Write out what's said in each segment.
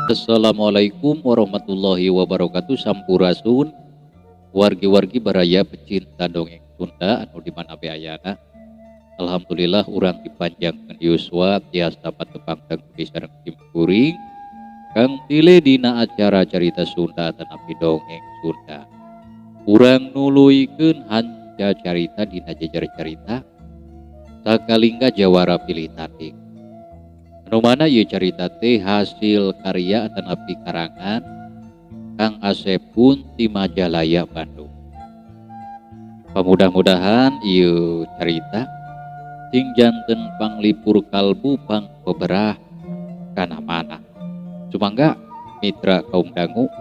Assalamualaikum warahmatullahi wabarakatuh. Sampurasun wargi-wargi baraya pecinta dongeng Sunda anu di mana be ayana. Alhamdulillah urang dipanjangkeun yuswa tiasa patepang teng sareng sim kuring Kang Tile dina acara carita Sunda atanapi dongeng Sunda. Urang nuluykeun hanca carita dina jejer carita Sakalingga jawara pilih tanding. Anu mana ieu carita teh hasil karya atanapi karangan Kang Asep Bun ti Majalaya Bandung. Pamudah-mudahan ieu carita sing janten panglipur kalbu pang beberah kana mana. Sumangga mitra kaum dangu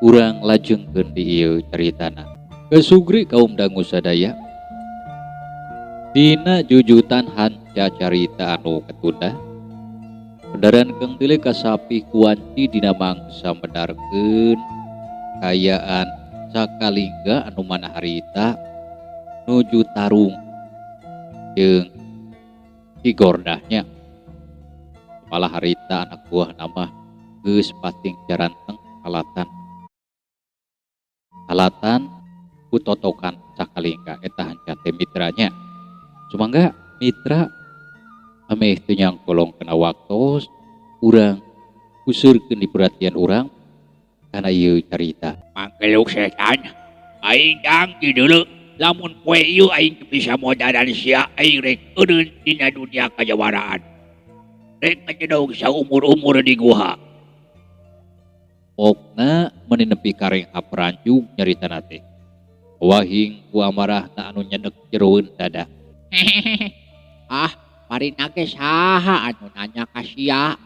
urang lajengkeun di ieu caritana. Kesugri kaum dangu sadaya dina jujutan hanca carita anu ketunda. Kendaraan Kang Tile kasapi kuanci dina mangsa medarkeun kayaan Sakalingga anu mana harita nuju tarung jeung Ki Gordahnya. Malah harita anak buah nama geus pating jaranteng alatan. Alatan ku totokan Sakalingga eta hanca teh mitranya. Sumangga mitra ameh teu nyangkolong kana waktos urang kuseurkeun di perhatian urang kana ieu carita. Mangkeluk setan aing dang di deuleu lamun poe ieu aing teu bisa modaran sia aing rek eureun dina dunia kajawaraan. Rek ngajedog saumur-umur di guha. Pokna meuni nepi ka renghap ranjug nyaritana teh. Wahing ku amarahna anu nyedek jeroeun dada. Ah, marina ge saha anu nanya ka sia?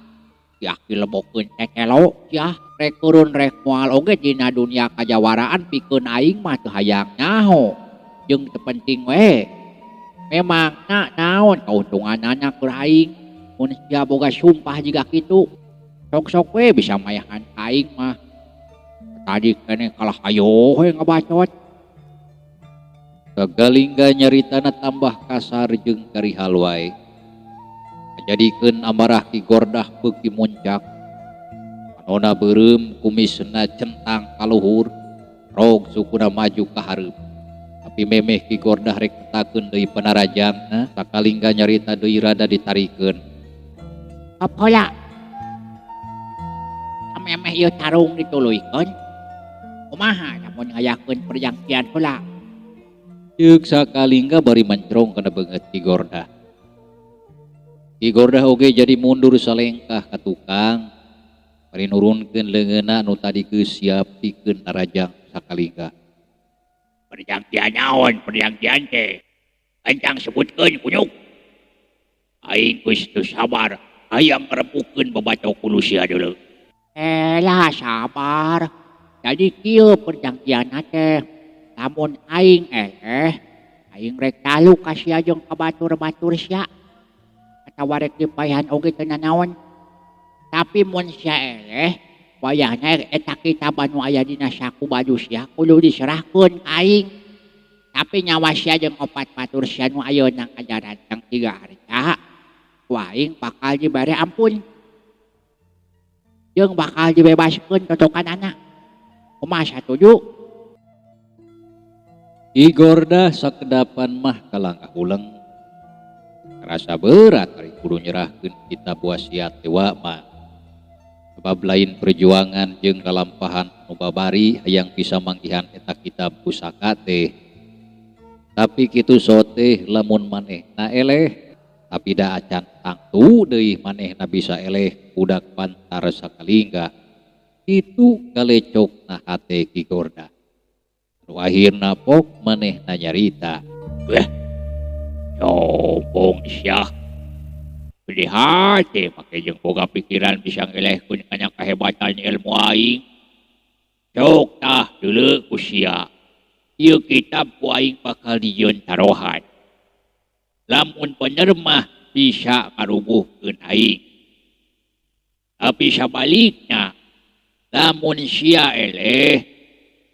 Sia lebokeun tetelo sia rek turun rek moal oge dina dunia kajawaraan pikeun aing mah teu hayang nyaho. Jeung teu penting we. Memangna naon kauntunganana keur aing mun sia boga sumpah jiga kitu. Sok-sok we bisa mayahan ka aing mah. Tadi keneh kalah hayo we ngabacot. Sakalingga nyaritana tambah kasar jeung karihal wae. Ngajadikeun amarah Ki Gordah beuki muncak. Panona beureum kumisna centang kaluhur, rog sukuna maju ka hareup. Tapi memeh Ki Gordah rek netakeun deui panarajangna, Sakalingga nyarita deui rada ditarikeun. Apola? Memeh ieu tarung dituluykeun. Kumaha lamun ngayakeun perjanjian heula? Ceuk Sakalingga bari mencrong kana beungeut Ki Gordah. Ki Gordah oge jadi mundur salengkah ka tukang bari nurunkeun leungeunna nu tadi geus siap pikeun narajang Sakalingga. Perjanjian naon perjanjian teh? Encang sebutkeun kunyuk. Aing geus teu sabar hayang ngerepukeun babato kudu sia deuleu. Lah sabar. Jadi kieu perjanjianna teh. Lamun aing eleh, aing rek taluk ka sia jeung ka batur-batur sia. Atawa rek dipaehan oge teu nanaon. Tapi mun sia eleh, wayahna eta kitab anu aya dina saku baju sia kudu diserahkeun ka aing. Tapi nyawa sia jeung opat batur sia nu ayeuna ngajaran teng tiga harta, ku aing bakal dibere ampun. Jeung bakal dibebaskeun totokanana. Kumaha satuju? Ki Gordah sakedapan mah kalangkah uleng. Karasa berat ari kudu nyerahkeun kitab wasiat dewa mah. Sebab lain perjuangan jeung kalampahan nu babari hayang bisa manggihan eta kitab pusaka teh. Tapi kitu soteh lamun manehna eleh, tapi da acan tangtu deui manehna bisa eleh budak pantar Sakalingga. Kitu kalecokna hate Ki Gordah. Nu akhirna pok manehna nyarita. Weh, sombong sia. Gede hate make jeung boga pikiran bisa ngelehkeun kana kahebatan ilmu aing. Sok tah deuleu ku sia. Ieu kitab ku aing bakal dijieun tarohan. Lamun bener mah bisa ngarubuhkeun aing. Tapi sabalikna lamun sia eleh,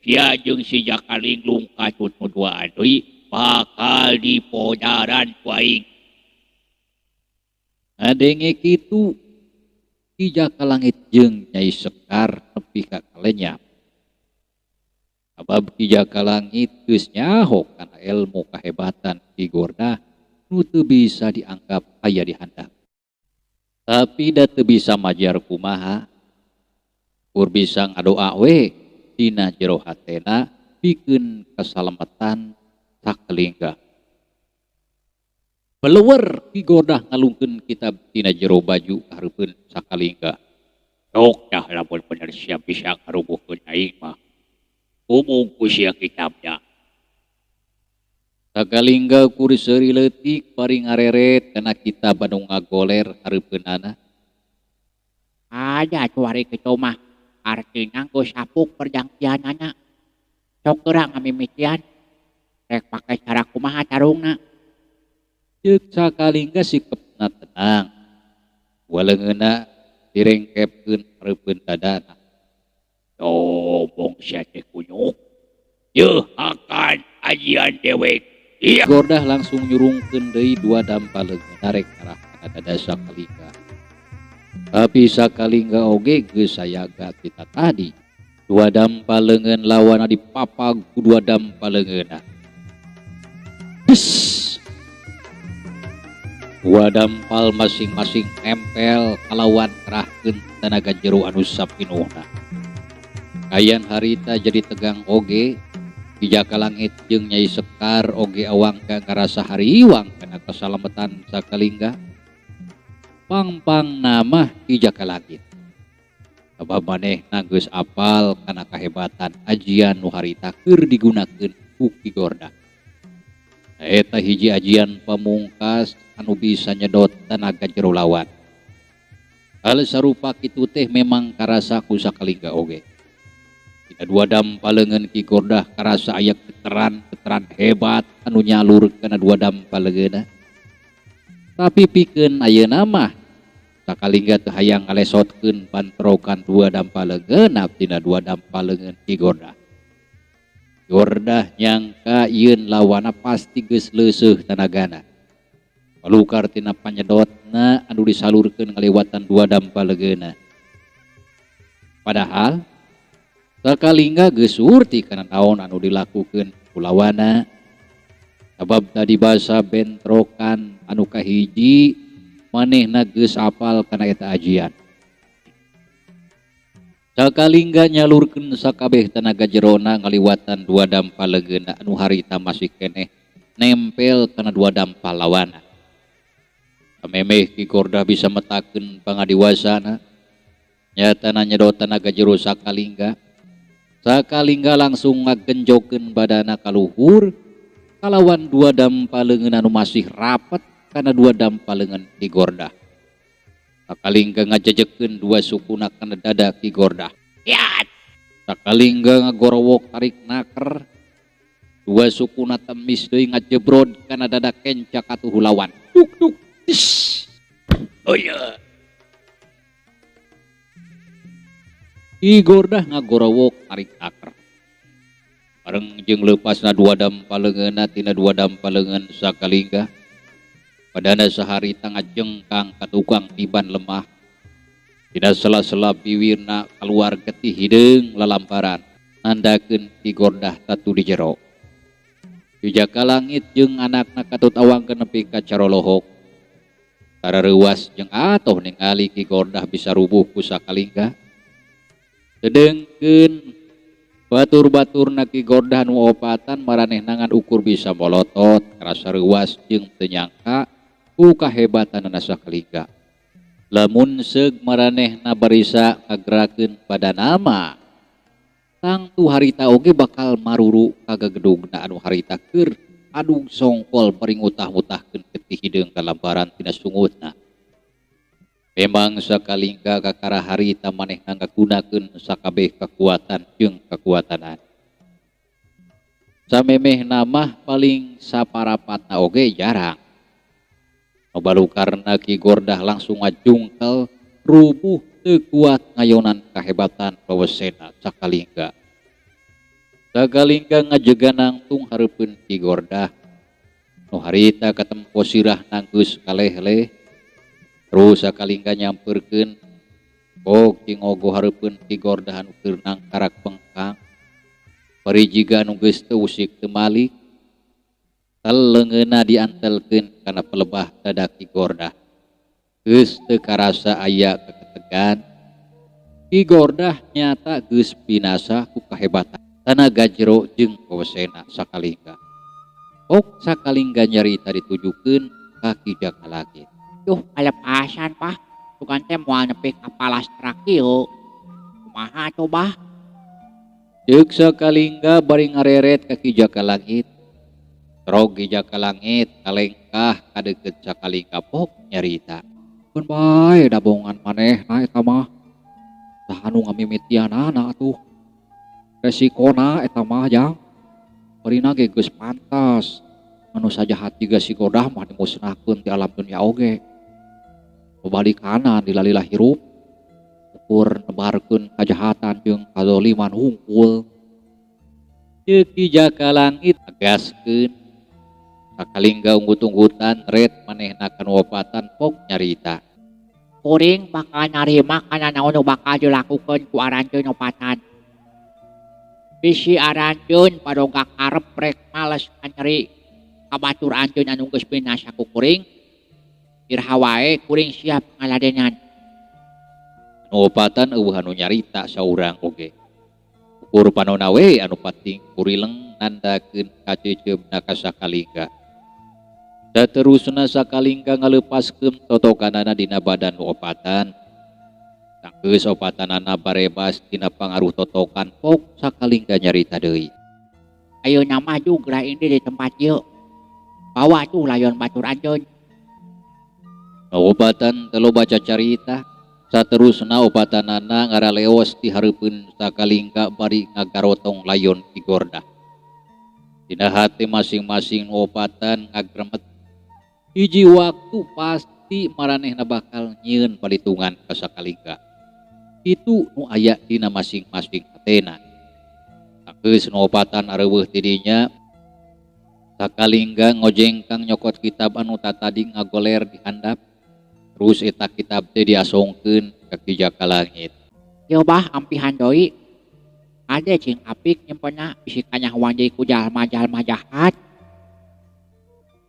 sia jeung si Jaka Linglung katut nu duaan deui bakal dipodaran ku aing. Ngadenge kitu Ki Jaka Langit jeung Nyai Sekar nepi ka kalenyap. Sabab Ki Jaka Langit geus nyaho kana elmu kahebatan Ki Gordah nu teu bisa dianggap aya di handap. Tapi da teu bisa majar kumaha. Kur bisa ngadoa we dina jero hatena pikeun kasalametan sakalingga. Belewer Ki Gordah ngalungkeun kitab tina jero baju hareupeun sakalingga. Sok dah lamun bener sia bisa ngarubuhkeun aing mah. Umum ku sia kitabna. Sakalingga kur seuri leutik bari ngareret kana kitab anu ngagoler hareupeunana. Aja cuari kitu mah artina geus sapuk perjanjianana. Sok geura ngamimitian. Rek pake cara kumaha tarungna. Ceuk sakalingga sikepna tenang. Waleungeunna direngkepkeun hareupeun dadana. Sombong sia teh kunyuk. Yeuh akan ajian dewek. Iya. Gordah langsung nyurungkeun deui dua dampa leungeunna rek ngarah kana dada sakalingga. Tapi sakalingga oge geus sayaga tina tadi. Dua dampa leungeun lawanna dipapag ku dua dampa leungeunna. Des. Dua dampal masing-masing nempel kalawan kerahkeun tenaga jero anu sapinuhna. Kayan harita jadi tegang oge, Ki Jaka Langit jeung Nyai Sekar oge awangka ngarasa hariwang kana kasalametan sakalingga. Pang-pang nama Ki Jaka Langit. Sabab manehna geus apal kana kahebatan ajian nu harita keur digunakeun ku Ki Gordah. Eta hiji ajian pamungkas anu bisa nyedot tenaga jero lawan. Hal sarupa kitu teh memang karasa ku sakalingga oge. Dina dua dampa leungeun Ki Gordah karasa aya getaran-getaran hebat anu nyalur kana dua dampa leungeunna. Tapi pikeun ayeuna mah sakalingga teu hayang ngalesotkeun pantrokan dua dampa leungeunna tina dua dampa leungeun Ki Gordah. Gordah nyangka yeun lawana pasti geus leuseuh tanagana. Palukar tina panyedotna anu disalurkeun ngalewatan dua dampa leungeunna. Padahal sakalingga geus surti kana naon anu dilakukeun ku lawana. Sabab tadi basa bentrokan anu kahiji manehna geus apal kana eta ajian. Sakalingga nyalurkeun sakabeh tenaga jerona ngaliwatan dua dampa leungeunna anu harita masih keneh nempel kana dua dampa lawana. Samemeh Ki Gordah bisa metakeun pangadiwasana, nyatana nyedot tenaga jero sakalingga. Sakalingga langsung ngagenjokeun badana kaluhur kalawan dua dampa leungeun anu masih rapet kana dua dampa leungeun Ki Gordah. Sakalingga ngajejekeun dua sukuna kana dada Ki Gordah. Yat! Sakalingga ngagorowok tarik naker. Dua sukuna temis deui ngajebrod kana dada kenca katuhu lawan. Duk duk tis. Oh iya. Ki Gordah ngagorowok tarik naker. Bareng jeung leupasna dua dampa leungeunna tina dua dampa leungeun sakalingga. Padana saharita ngajengkang ka tukang tiban lemah. Dina sela-sela biwirna kaluar getih hideung lalamparan nandakeun Ki Gordah tatu di jero. Ki Jaka Langit jeung anakna katut awangkeun nepi ka carolohok. Karareuwas jeung atoh ningali Ki Gordah bisa rubuh ku sakalingga. Sedengkeun batur-baturna Ki Gordah nu opatan maranehna ngan ukur bisa molotot karasa reuwas jeung teu nyangka ku kahebatanana sakalingga. Lamun seug maranehna barisa ngagerakeun badanama, tangtu harita oge bakal maruru kagagedugna anu harita keur adug songkol bari ngutah-ngutahkeun getih hideung kalambaran tina sungutna. Memang sakalingga kakara harita manehna ngagunakeun sakabeh kakuatan jeung kakuatanan. Samemehna mah paling saparapatna oge jarang. Balukarna Ki Gordah langsung ngajungkel rubuh teu kuat ngayonan kahebatan bawesena sakalingga. Sakalingga ngajega nangtung hareupeun Ki Gordah. Nu harita katempo sirahna geus kaleh-leh. Terus sakalingga nyamperkeun Pok cingogo hareupeun Ki Gordah anu keur nangkarak bengkang. Bari jiga anu geus teu usik teu malik. Tel leungeunna diantelkeun kana pelebah dada Ki Gordah. Geus teu karasa aya keketegan. Ki Gordah nyata geus binasa ku kahebatan tanaga jero jeung kawesena sakalingga. Pok sakalingga nyarita ditujukeun ka Ki Jaka Langit. Duh kalepasan Bah, sugan teh moal nepi ka palastra kieu. Kumaha atuh Bah? Ceuk sakalingga bari ngareret ka Ki Jaka Langit. Trog Ki Jaka Langit kalengkah ka deukeut sakalingga pok nyarita. Keun bae dabongan manehna eta mah. Saha nu ngamimitianana atuh. Resikona eta mah jang. Barina ge geus pantas. Anu sajahat jiga si Godah mah dimusnahkeun ti alam dunia oge. Babalikanan dilalilah hirup. Ukur nebarkeun kajahatan jeung kazoliman hungkul. Ceuk Ki Jaka Langit tegaskeun. Sakalingga unggut-unggutan ret manehna kanu wapatan pok nyarita. Kuring bakal narima kana naon nu bakal dilakukeun ku aranjeun opatan. Bisi aranjeun padoga karep rek males kanyeri ka batur anjeun anu geus binasa ku kuring. Iraha wae kuring siap ngaladenan. Anu opatan eueuh anu nyarita saurang oge. Ukur panona we anu pating kurileng nandakeun kaceceumna ka sakalingga. Saterusna sakalingga ngaleupaskeun totokanana dina badan nu opatan. Sanggeus opatanana barebas tina pangaruh totokan pok sakalingga nyarita deui. Ayeuna mah jugra ini di tempat ieu. Bawa tuh layon batur anjeun. Nu opatan teu loba cacarita. Saterusna opatanana ngaraleos di hareupeun sakalingga bari ngagarotong layon Ki Gordah. Dina hate masing-masing nu opatan ngagremet. Hiji waktu pasti maranehna bakal nyieun palitungan ka sakalingga. Kitu nu aya dina masing-masing hatena. Sanggeus nu opatan areuweuh ti dinya, sakalingga ngojengkang nyokot kitab anu tatadi ngagoler di handap. Terus eta kitab teh diasongkeun ka Ki Jaka Langit. Yeuh Bah ampihan deui. Ade cing apik nyimpenna bisi kanyahoan deui ku jalma-jalma jahat.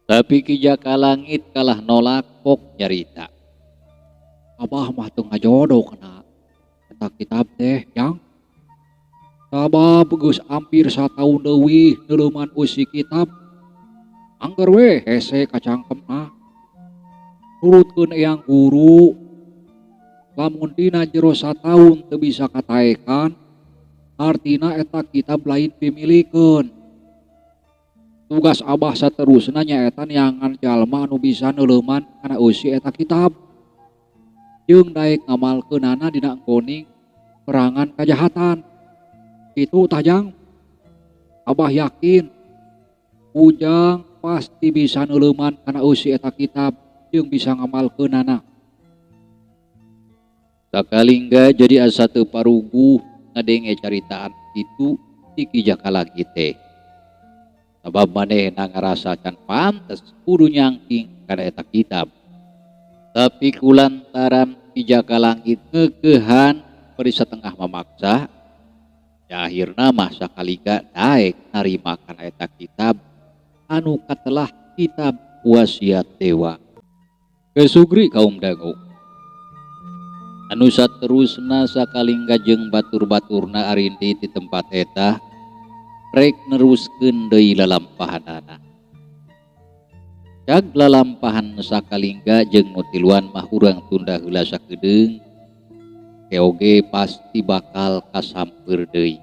Tapi Ki Jaka Langit kalah nolak pok nyarita. Abah mah teu ngajodoh kana eta kitab teh jang. Sabab geus hampir sataun leuwih neuleuman eusi kitab. Angger we hese kacangkemna. Nurutkeun eyang guru lamun dina jero sataun teu bisa kataekan artina eta kitab lain pimilikeun. Tugas abah saterusna nyaeta neangan jalma anu bisa neuleuman kana eusi eta kitab jeung daek ngamalkeunana dina enggoning perangan kajahatan. Kitu tah jang. Abah yakin Ujang pasti bisa neuleuman kana eusi eta kitab jeung bisa ngamalkeunana. Sakalingga jadi asa teu paruguh ngadenge caritaan kitu ti Ki Jaka Langit teh. Sabab manehna ngarasa can pantes kudu nyangking kana eta kitab. Tapi kulantaran Ki Jaka Langit ngeukehan bari satengah mamaksa, ya akhirna mah sakalingga daek narima kana eta kitab anu katelah kitab wasiat dewa. Kesugri kaum dangu. Anu saterusna sakalingga jeung batur-baturna arindi ti tempat eta rek neruskeun deui lalampahanana. Cag lalampahan sakalingga jeung nu tiluan mah urang tunda heula sakedeung. Keoge pasti bakal kasampeur deui.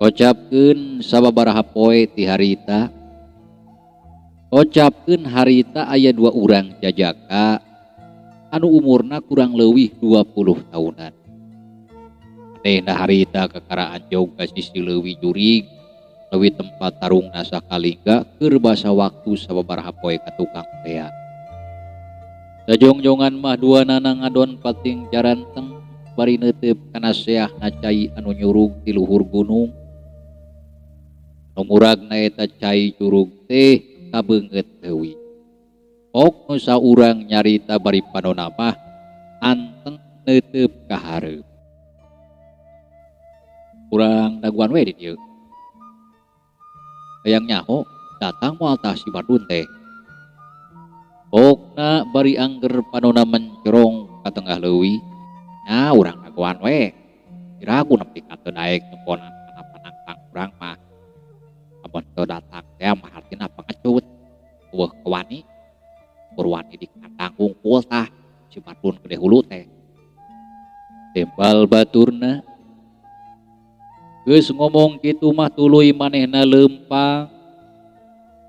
Kocapkeun sababaraha poe ti harita. Kocapkeun harita aya dua urang jajaka anu umurna kurang leuwih 20 tahunan. Manehna harita kakara anjog ka sisi leuwih jurig, leuwih tempat tarungna sakalingga keur basa waktu sababaraha poe ka tukang tea. Sajongjongan mah duanana ngadon pating jaranteng bari neuteup kana seahna cai anu nyurug ti luhur gunung. Nu muragna eta cai curug teh kabeungeut leuwih. Pok nu saurang nyarita bari panona mah anteng neuteup ka hareup. Urang daguan we di dieu. Hayang nyaho datang moal tah si Bardun teh. Pokna bari angger panona mencerong ka tengah leuwi. Nya urang dagoan we. Piraku nepi ka teu daek nemponan kana panangtang urang mah. Lamun teu datang teh mah hartina pengecut. Eueuh kawani. Ukur wani di kandang hungkul tah si Bardun gede hulu teh. Tembal baturna. Geus ngomong kitu mah tuluy manehna leumpang.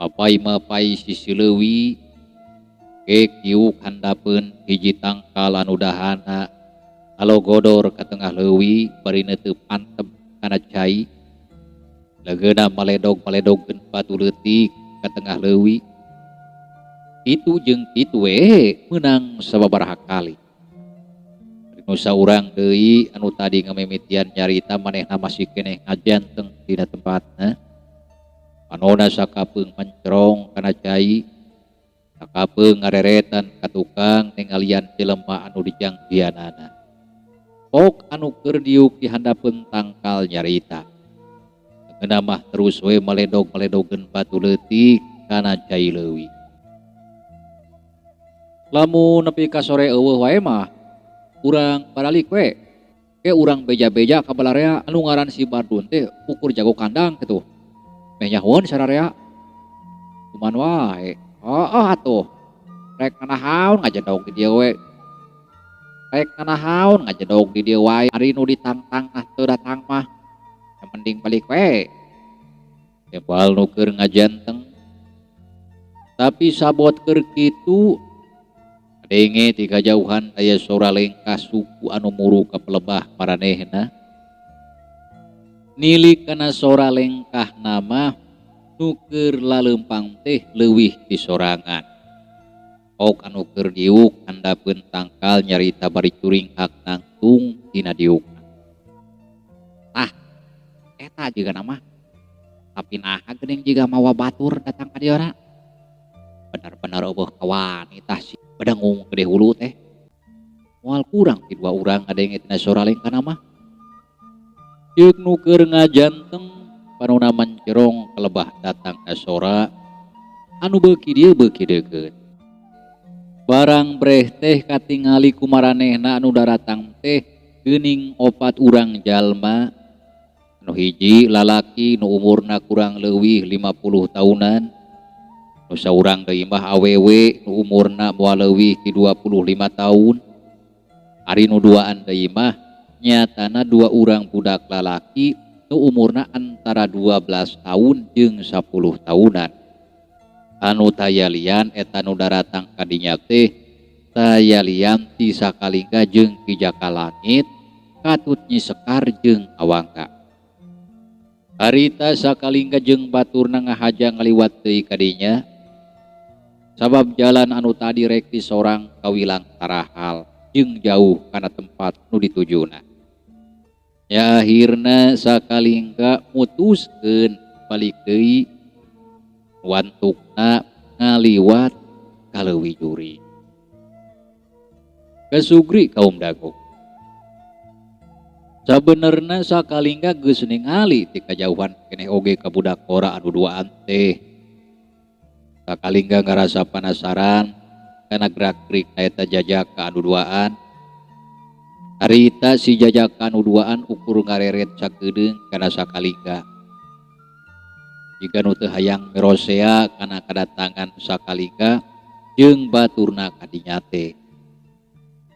Mapai-mapai sisi leuwi. Ge kiuk handapeun hiji tangkal anu dahana. Alogodor ka tengah leuwi bari neuteup antep kana cai. Leungeunna maledog-maledogkeun batu leutik ka tengah leuwi. Kitu jeung kitu we meunang sababaraha kali. Nu saurang deui anu tadi ngamimitian nyarita manehna masih keneh ngajanteng dina tempatna. Panona sakapeung mencerong kana cai. Sakapeung ngareretan ka tukang ningalian jelema anu dijangjianana. Pok anu keur diuk di handapeun tangkal nyarita. Leungeunna mah terus we maledog-maledogkeun batu leutik kana cai leuwi. Lamun nepi ka sore eueuh wae mah urang baralik we. Ke urang beja-beja ka balarea anu ngaran si Bardun teh ukur jago kandang kitu. Meh nyahoeun sararea. Kuman wae. Heuh atuh. Rek nanahaon ngajedog di dieu we. Rek nanahaon ngajedog di dieu wae ari nu ditangtang nah teu datang mah. Yang mending balik we. Tebal nu keur ngajanteng. Tapi sabot keur kitu kadenge ti kajauhan aya sora lengkah suku anu muru ka pelebah maranehna. Nilik kana sora lengkah nama nu keur laleumpang teh leuwih ti sorangan. Ok anu keur diuk handapeun tangkal nyarita bari curinghak nangtung tina diukna. Tah, eta juga nama. Tapi naha geuning jiga mawa batur datang ka dieu. Benar-benar eueuh kawani tah si bedengung gede hulu teh. Moal kurang ti dua urang ngadenge tina sora lengkah mah. Ceuk nu keur ngajanteng panona mencerong kalebah datang ka sora anu beuki dieu beuki deukeut. Barang breh teh katingali ku maranehna anu daratang teh geuning opat urang jalma. Anu hiji lalaki nu umurna kurang leuwih 50 tahunan. Nu saurang deui mah awewe nu umurna moal leuwih ti 25 tahun. Ari nu duaan deui mah nyatana dua urang budak lalaki nu umurna antara 12 tahun jeung 10 tahunan. Anu tayalian eta nu daratang ka dinya teh tayalian ti sakalingga jeung Ki Jaka Langit katut Nyi Sekar jeung Awangga. Harita sakalingga jeung baturna ngahaja ngaliwat deui ka dinya. Sabab jalan anu tadi rek disorang kawilang tarahal jeung jauh kana tempat nu ditujuna. Ya akhirna sakalingga mutuskeun balik deui wantukna ngaliwat ka leuwi juri. Kesugri kaum dago. Sabenerna sakalingga geus ningali ti kajauhan keneh oge ka budak ora anu duaan teh. Sakalingga ngarasa penasaran kana gerak-gerik eta jajaka anu duaan. Harita si jajaka anu duaan ukur ngareret sakedeung kana sakalingga. Jika nu teu hayang merosea kana kadatangan sakalingga jeung baturna kadinya teh.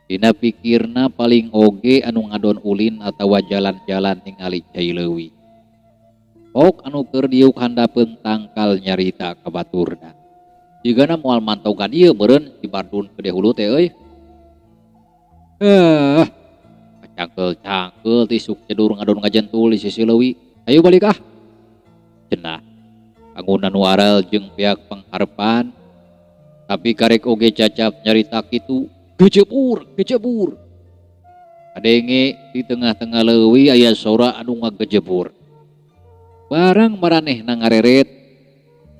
Dina pikirna paling oge anu ngadon ulin atawa jalan-jalan ningali cai leuwi. Pok anu keur diuk handapeun tangkal nyarita ka baturna. Jigana moal mantau ka dieu meureun si Bardun gede hulu teh euy. Cangkel-cangkel ti sok cedur ngadon ngajentul di sisi leuwi. Ayo balik ah. Cenah. Bangunan nu aral jeung pihak pengharpan. Tapi karek oge cacap nyarita kitu. Gejebur, gejebur. Kadenge di tengah-tengah leuwi aya sora anu ngagejebur. Barang maranehna ngareret.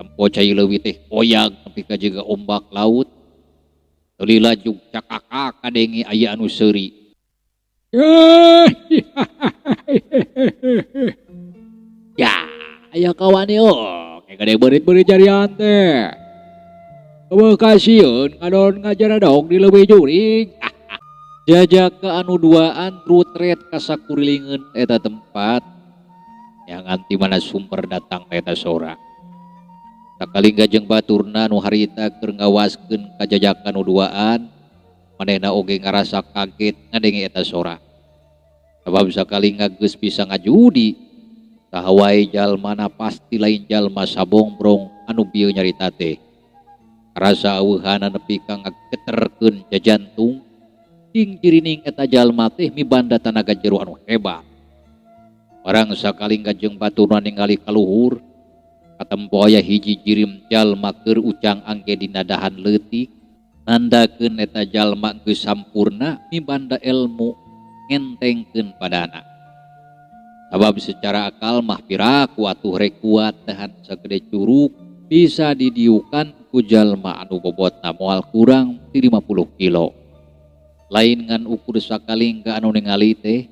Tempo cai leuwi teh oyag nepi ka jiga ombak laut. Teu lila jug cakaka kadenge aya anu seuri. Ya, aya kawani oge gede beurit-beurit jarian teh. Eueuh kasieun ngadon ngajaradog di leuwih jurig. Jajaka anu duaan rutret ka sakurilingeun eta tempat. Neangan ti mana sumber datang eta sora. Sakalingga jeung baturna nu harita keur ngawaskeun ka jajaka nu duaan, manehna oge ngarasa kaget ngadenge eta sora. Sabab sakalingga geus bisa ngajudi, saha wae jalmana pasti lain jalma sabongbrong anu bieu nyarita teh. Karasa eueuhana nepi ka ngageterkeun jajantung, cing cirining eta jalma teh mibanda tanaga jero anu hebat. Barang sakalingga jeung baturna ningali kaluhur, katempo aya hiji jirim jalma keur ucang angge dina dahan leutik, nandakeun eta jalma geus sampurna mibanda ilmu ngentengkeun padana. Sabab secara akal mah piraku atuh rek kuat dahan sagede curug bisa didiukan ku jalma anu bobotna moal kurang ti 50 kilo. Lain ngan ukur sakalingga anu ningali teh.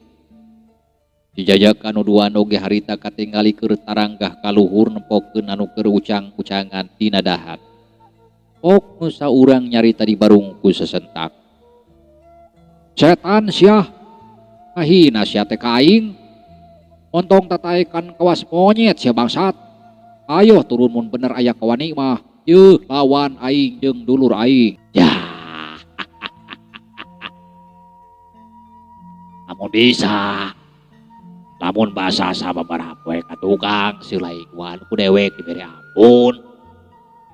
Dijajak anu duaan oge harita katingali keur taranggah kaluhur nempokeun anu keur ucang-ucangan dina dahan. Pok nu saurang nyarita di barung ku sesentak. Setan sia, kahina sia teh ka aing. Montong tataekan kawas monyet sia bangsat. Ayo turun mun bener aya kawani mah. Yeuh lawan aing jeung dulur aing. Ya. Lamun bisa. Lamun basa sababaraha poe ka tukang si lain wan ku dewek dibere ampun.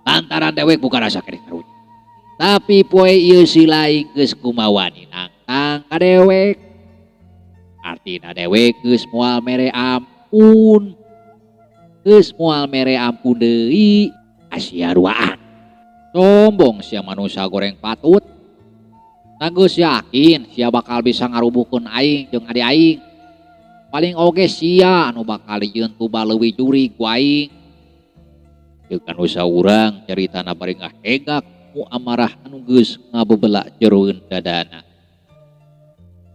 Lantaran dewek bukan rasa keneh karunya. Tapi poe ieu si lain geus kumawani nangtang ka dewek. Artina dewek geus moal mere ampun. Geus moal mere ampun deui. Asia duaan. Sombong sia manusia goreng patut. Nah geus yakin sia bakal bisa ngarubuhkeun aing jeung adi aing. Paling oge sia anu bakal dijieun tuba leuwih jurig ku aing. Jeung anu saurang caritana bari ngahegak ku amarah anu geus ngabebela jeroeun dadana.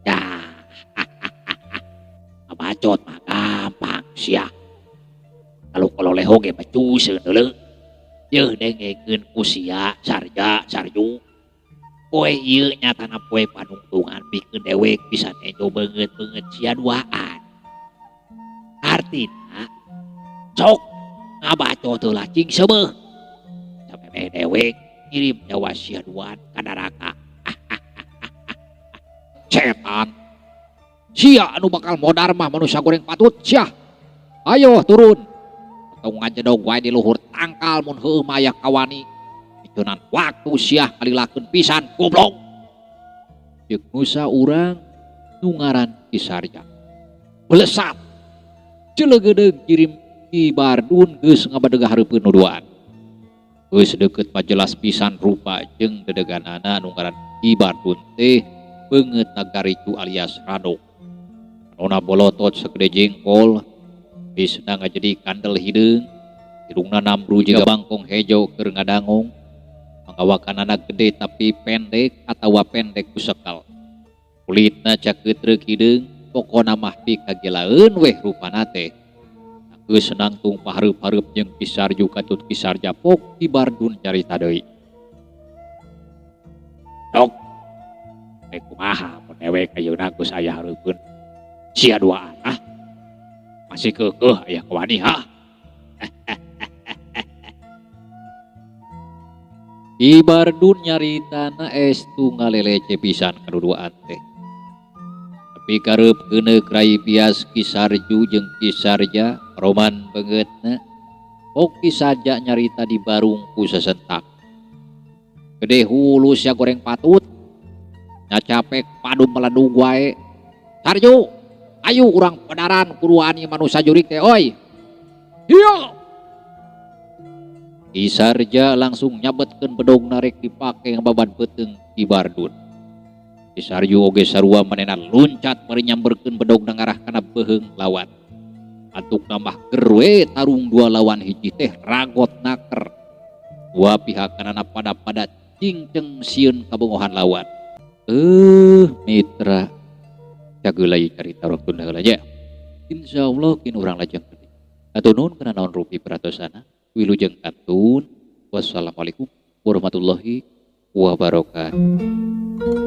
Yah. Ngabacot mah gampang sia. Kalau kololeh oge becuseun deuleu. Yeuh dengekeun ku sia sarja sarju. Poe ieu nyatana poe panungtungan pikeun dewek bisa nejo beungeut-beungeut sia duaan. Artina sok ngabacot heula cing seubeuh. Samemeh dewek ngirim nyawa sia duaan ka neraka. Setan. Sia anu bakal modar mah manusia goreng patut sia. Ayo turun. Tong ngajedog wae di luhur tangkal mun heueuh mah aya kawani. Micunan waktu sia kalilakeun pisan goblok. Jeung nusa urang nu ngaran Ki Sarja. Belesat. Celegedeug kirim Ki Bardun geus ngabadegah hareupeun nu duaan. Geus deukeut mah jelas pisan rupa jeung dedeganana nu ngaran Ki Bardun teh beungeut nagaricu alias radok. Nona bolotot segede jengkol, bisna ngajadi kandel hideung, hidungna nambru jiga bangkong hejo keur ngadangong. Pangawakanana gede tapi pendek atawa pendek kusekal. Kulitna cakeutreuk hideung, pokona mah pikagilaeun weh rupana teh. Geus nangtung pahareup-hareup jeung Ki Sarju katut Ki Sarja pok Ki Bardun carita deui. Sok. Rek kumaha mun dewek ayeuna geus aya hareupeun sia duaan ah. Masih keukeuh aya kawani ha. Ki Bardun nyaritana estu ngalelece pisan kaduduaan teh. Tapi kareup keuneuk rai bias Ki Sarju jeung Ki Sarja roman beungeutna. Pok Ki Sarja nyarita di barung ku sesentak. Gede hulu sia goreng patut. Nyacapek padum meledug wae. Sarju, ayo urang pedaran kuduaan ieu manusia jurik teh oi. Hiyo. Ki Sarja langsung nyabetkeun bedog narek dipake ngababan peuteung Ki Bardun. Ki Sarju oge sarua manehna luncat bari nyamberkeun bedog ngarah kana beuheung lawan. Antuk nambah gerwe tarung dua lawan hiji teh ragot naker. Dua pihak kanana pada-pada Cingceng sieun kabongohan lawan. Mitra cageula ieu carita urang tunda heula nya. Insyaallah kin urang lajeng deui. Hatur nuhun kana naon rupi peratosana. Wilujeng kantun. Wassalamualaikum warahmatullahi wabarakatuh.